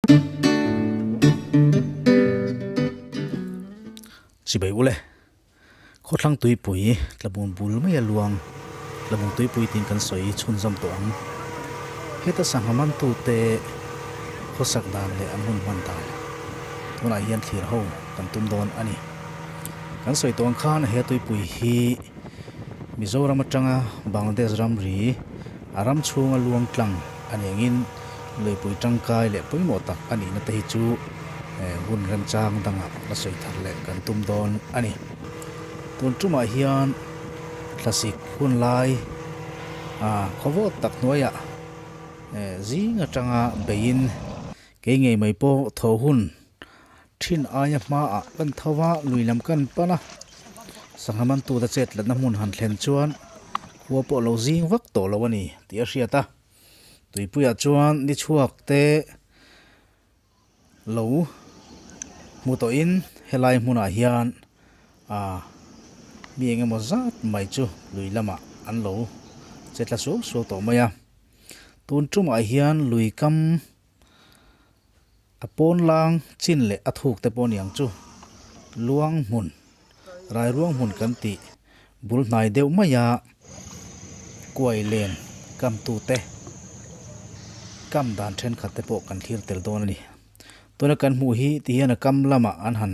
Chibai ule, khawthlang tuipui tlabung bul mai a luang, tlabung tuipui tiin kan sawi chhunzawm tawh ang. Heta sangha mantute khawsak dan leh an hun hman dan tunah hian thlir ho kan tum dawn a ni. Kan sawi tawh ang khan he tuipui hi Mizoram atanga Bangladesh ramri a ram chhunga luang tlang a ni angin luipui tangkai leh pawimawh tak a nihna te hi chu hun remchang dangah la sawi thar leh kan tum dawn a ni. Tun tumah hian thlasik hun lai khawvawt tak hnuaiah zing atanga beiin kei ngei mai pawh tho hun Thin aia hmaah kan tho a, lui lam kan pan a, sangha mantute chet latna hmun han thlen chuan khua pawh lo zing vak tawh lo a ni tih a hriat a. Tuipuiah chuan ni chhuak te lo hmu tawhin helai hmunah hian ah mi eng emaw zat mai chu lui lamah an lo che tla suau suau tawh mai a. Tun tumah hian lui kam A pawn lang chin leh a thuk te pawh niang chu luang hmun, rai ruang hmun kan tih bul hnai deuh mai a, kuai len kam tu te, kam dan thenkhat te pawh kan thlir tel dawn a ni. Tuna kan hmuh hi ti hian a kam lamah an han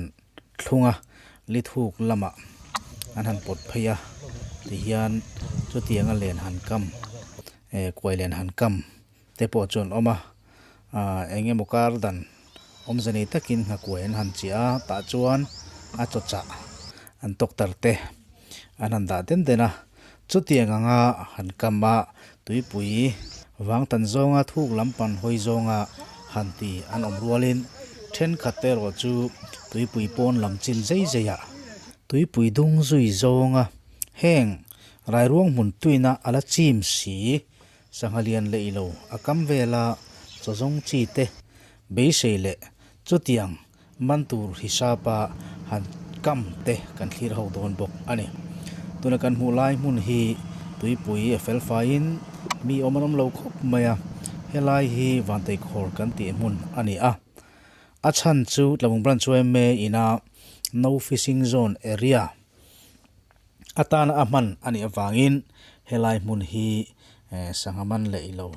thlung a, li thuk lamah an han pawt phei a, ti hian chutianga len han kam, kuai len han kam te pawh chu an awm a, aah eng emaw kar dan awmze nei takin nghakuai an han chiah a, tah chuan a chaw chah an tawk tar te an han dah den den a, chutiang anga han kam a tuipui vang tan zawnga thuk lam pan hawi zawnga han ti an awm rualin thenkhat te erawh chu tuipui pawn lam chin zai zai ah tuipui dung zui zawnga heng rairuang hmun tuina a la chim si. Sangha lian leh ilo a kam vela chaw zawng chi te beisei leh chutiang man tur hisapa han kam te kan thlir ho dawn bawk a ni. Tuna kan hmuh lai hmun hi tuipui a fel faiin mi awm an awm lo khawp mai a, helai hi Vanteikhawr kan tih hmun a ni a. A chhan chu Tlabung Branch yma ina No Fishing Zone Area Atana a hman a nih avangin helai hmun hi sangha man leh ilo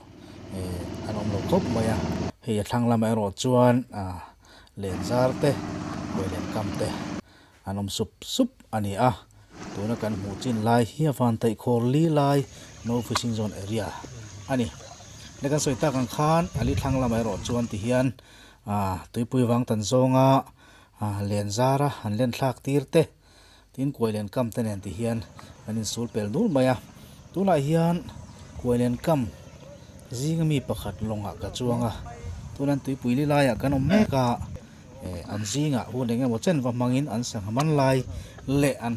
an awm lo khawp mai a, hei a thlang lamah erawh chuan len zar te buai len kam te an awm sup sup a ni a, tuna kan hmuh chin lai hi a van taih khawr li lai no fishing zone area a ni. Hei kan sawi tak ang khan a li thlang lamah erawh chuan ti hian tuipui vang tan zawnga len zara an len thlak tir te. Tin Kuailen kam te nen ti hian kan insul pel dul mai a, tunah hian Kuailen kam zinga mi pakhat lawngah ka chuang a, tunan tuipui li laiah kan awm mek a, eh an zingah hun eng emaw chen va hmangin an sangha man lai leh an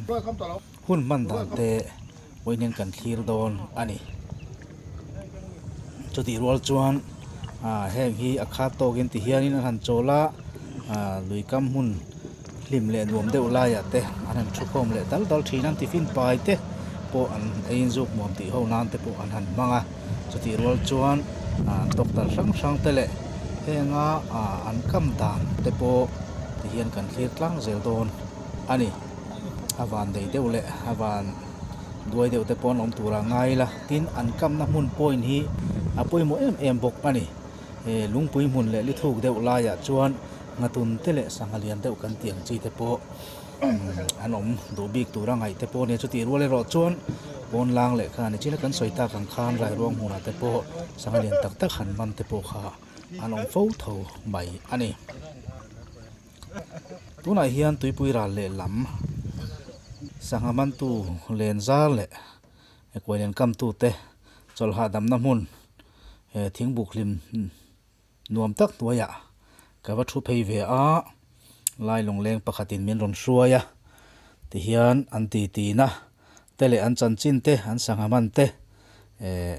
hun hman dan te vawiin hian kan thlir dawn a ni. Chutih rual chuan ah heng hi a khat tawkin ti hianin an han chawl a, ah lui kam hmun hlim leh nuam deuh laiah te an han thu khawm leh dal dal thin a, tiffin pai te pawh an eiin zuk nuam tih ho nan te pawh an han hmang a, chutih rual chuan ah doctor hrang hrang te leh henga ah an kam dan te pawh ti hian kan thlir tlang zel dawn a ni. A van dei deuh leh a van duai deuh te pawh an awm tur a ngai la tin an kamna hmun point hi a pawimawh em em bawk a ni eh lungpui hmun leh li thuk deuh laiah chuan nghatun te leh sangha lian deuh kan tih ang chi te pawh an awm duh bik tur a ngaih te pawh a nia chutih rual erawh chuan pawn lang leh kha ni chin a kan sawi tak ang khan rairuang hmunah te pawh sangha lian tak tak han man te pawh kha an awm fo tho mai a ni. Tunah hian tuipui ral leh lam sangha mantu len zar leh kuai len kam tute chawlh hahdamna hmun he thingbuk hlim nuam tak hnuaiah ka va thu phei ve a, lai lawngleng pakhatin min rawn hruai a tihian an titina te leh an chanchin te an sangha man te eh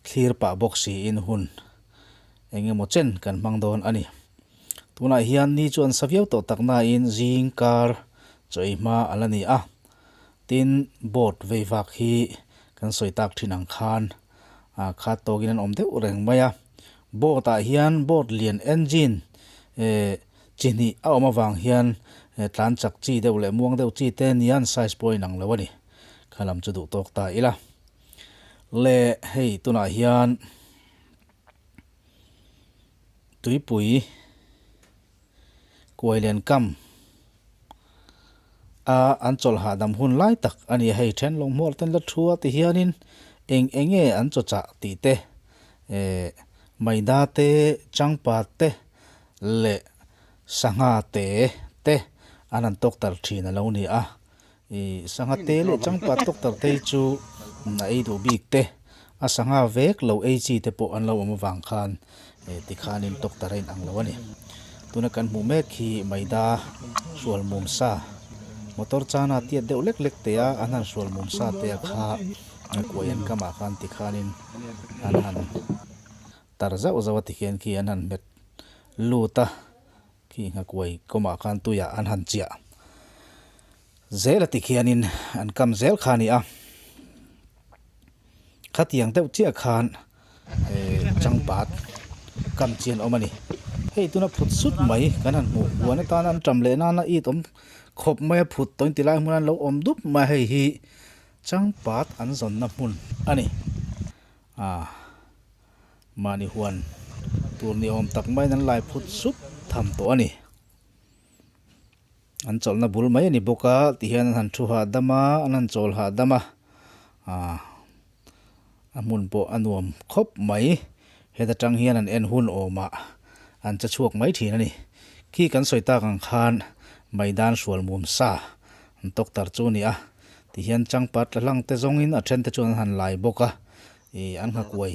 thlir pah bawk siin hun eng emaw chen kan hmang dawn a ni. Tunah hian ni chu an sa viau tawh tak nain zing kar chaw ei hma a la ni a, tin boat vei vak hi kan sawi tak thin ang khan khat tawkin an awm deuh reng mai a. Boat ah hian boat lian engine eh chi hnih a awm avang hian tlan chak chi deuh leh muang deuh chi te nia an size pawh a inang lo a ni. Kha lam chu duh tawk ta ila. Le hei tunah hian tuipui kuai len kam a an chawlh hahdam hun lai tak a ni a hei then lawng hmuar ten la thu a ti hianin eng eng nge an chaw chah tih te eh maida te changpat te leh sangha te te an han tawk tar thin a lo ni a ih sangha te leh changpat tawk tar te hi chu a ei duh bik te a sangha vek lo ei chi te pawh an lo awm avang khan eh tikhanin tawk tar a inang lo a ni. Tuna kan hmuh mek hi maida hrual mum sa motor chana tiat deuh lek lek te a an han hrual mum sa te a kha kuai an kamah khan tikhanin an han tar zauh zauh a tikhian khi an han hmet lut a khi nghakuai kawmah khan tuiah an han chiah zel a tikhianin an kam zel kha a ni a khatiang deuh chiah khan eh changpat kam chi an awm a ni hei tuna phut sut mai kan han hmuh huan atana an tam leh nana it awm khawp mai a phut tawh in ti lai hmun an lo awm dup mai a hei hi changpat an zawnna hmun a ni ah. Mahni huan tur ni awm tak maiin an lai phut sup tham tawh a ni. An chawlhna bul mai a ni bawk a, tihian an han thu hahdam a, an han chawl hahdam a, aah a hmun pawh a nuam khawp mai. Heta tang hian an en hun awmah an che chhuak mai thin a ni. Khi kan sawi tak ang khan maidan hrual mum sa an tawk tar chu a ni a, tihian changpat tla hlang te zawngin a then te chuan an han lai bawk a. Ih an nghakuai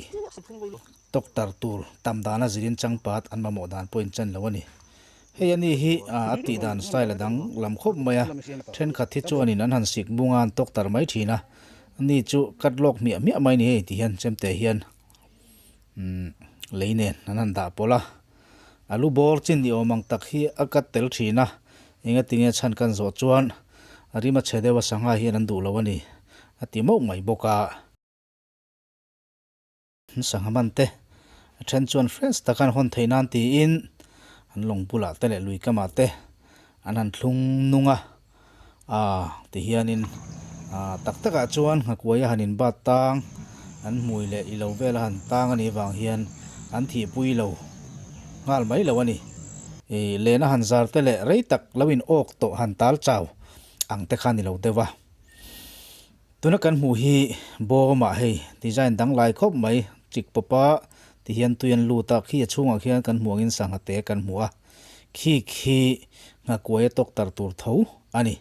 tawk tar tur tam dana zirin changpat an mamawh dan pawh in chan lo a ni. Hei ani hi a tih dan style a dang lam khawp mai a, thenkhat hi chuanin an han sik bung a an tawk tar mai thin a, ani chu cut lawk hmiah hmiah mai a ni hei ti hian chemte hian umm lei nen an han dah pawlh a, a lu bawr chin ni awm ang tak hi a cut tel thin a, engatinge chhan kan zawh chuan a rim a chhe deuh a sangha hian an duh lo a ni a ti mauh mai bawk a. Sangha man te a then chuan fresh taka an hawn theih nan tiin an lawng bulah te leh lui kamah te an han thlung nung a, aaa ti hianin aaa tak takah chuan nghakuai a han in bat tang an hmui leh ilo vel a han tang a nih vang hian an thihpui lo nghal mai lo a ni. Ih len a han zar te leh rei tak lo in awk tawh han tal chau ang te kha ni lo deuh a. Tuna kan hmuh hi bawmah hei design danglai khawp mai chik pawpa ti hian tui an lut a, khi a chhungah khian kan hmuh angin sangha te kan hmu a, khi khi nghakuai a tawk tar tur tho a ni.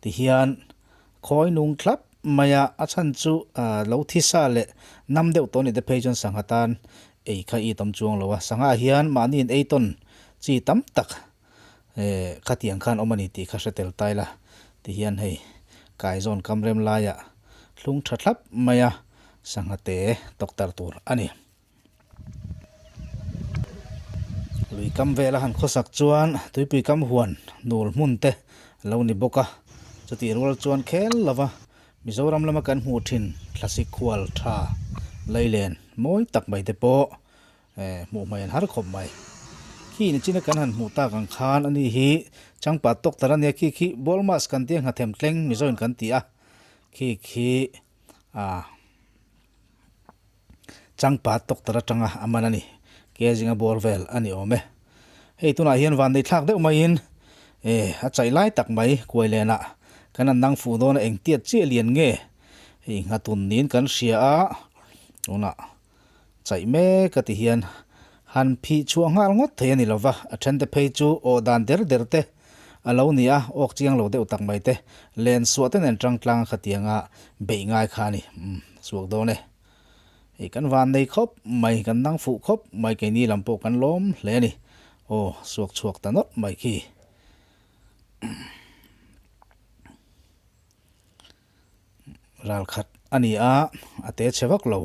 Ti hian khawi nung thlap mai a, a chhan chu lo thi sa leh nam deuh tawh a nih te phei chuan sangha tan ei kha i tam chuang lo a, sangha hian mahni in ei tawn chi tam tak Eh, khatiang khan awm a ni tih kha hre tel tai la, ti hian hei kaizawn kam rem laiah hlung tha thlap mai a, sangha te tawk tar tur a ni. Lui kam vela han khawsak chuan tuipui kam huan nul hmun te a lo ni bawk a, chutih rual chuan khel lova Mizoram lama kan hmuh thin thlasik khual tha leilen mawi tak mai te pawh Eh, hmuh hmai an har khawp mai. Khi ni china kan han hmuh tak ang khan ani hi changpat tawk tar ania khi khi ball mask kan tia nghathem tleng mizoin kan ti a khi khi ah changpat tawk tar atanga a man ani ke zinga bawr vel ani awm e. Hei tunah hian van nei thlak deuh maiin eh a chaih lai tak mai kuai lenah kan han nang fuh dawn a engtiat chiah lian nge hei nghatun niin kan hria a tunah Chaih mek a ti hian han phih chhuah nghal ngawt thei a ni lova, a thente phei chu aw dan der der te a lo ni a, awk chiang lo deuh tak mai te, len suah te nen tang tlang a khatianga beih ngai kha a ni. Umm, suak dawn e. Hei kan van nei khawp mai, kan nang fuh khawp mai, keini lam pawh kan lawm hle a ni. Aw, suak chhuak ta nawlh mai khi. Ral khat a ni a, a te chhe vak lo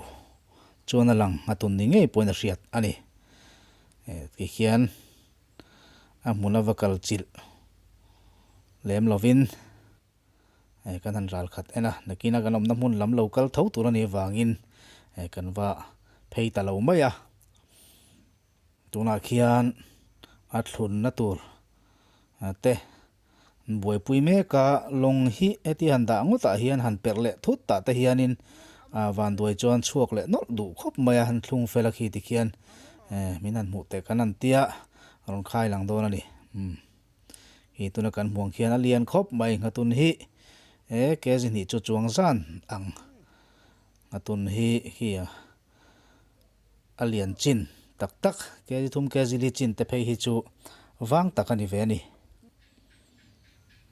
chuan a lang a tun ni ngei pawhin a hriat a ni. Ti hian a hmun a va kal chilh lem lovin kan han ral khat en a, nakina kan awmna hmun lam lo kal tho tur a nih avangin kan va phei ta lo mai a. Tunah khian a thlunna tur te an buaipui mek a, lawng hi heti han dah ngawtah hian han perh leh thut tah te hianin ah vanduai chuan chhuak leh nawlh duh khawp mai a, han thlung fel a khi tikhian eh min han hmuh teh kan han tia a rawn khai lang dawn a ni umm khi tuna kan hmuh ang khian a lian khawp mai nghatun hi eh kg hnih chu chuang zan ang nghatun hi khi a. A lian chin tak tak, kg thum kg li chin te phei hi chu vang tak a ni ve a ni.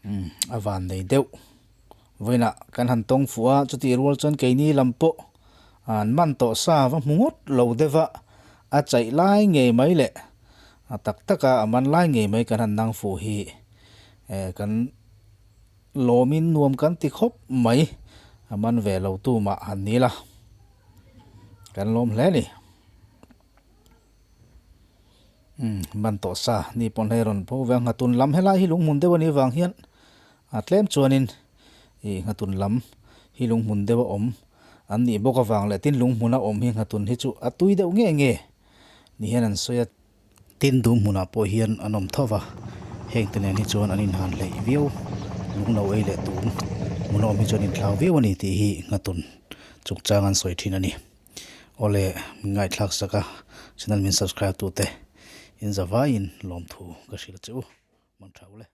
Umm a van nei deuh. Vawiinah kan han tawng fuh a, chutih rual chuan keini lam pawh an man tawh sa va hmu ngawt lo deuh a, a chaih lai ngei mai leh a tak tak a a man lai ngei mai kan han nang fuh hi eh kan lawmin nuam kan ti khawp mai, a man ve lo tu mah han ni la. Kan lawm hle ni. Umm ban tawh sa ni pawn hei rawn pho ve a nghatun lam helai hi lunghmun deuh a nih vang hian a tlem chuanin ih nghatun lam hi lunghmun deuh a awm an nih bawk avang leh tin lunghmun a awm hi nghatun hi chu a tui deuh nge nge ni hian an sawi a. Tin dum hmunah pawh hian an awm tho va, heng te nen hi chuan an inhan hleih viau, lungno ei leh tum hmun a awm hi chuan inthlau viau a ni tih hi Nghatun chungchang an sawi thin a ni. Awle min ngaihthlak sak a, channel min subscribe tute in zavaiin lawmthu ka hrilh che u, man tha ule.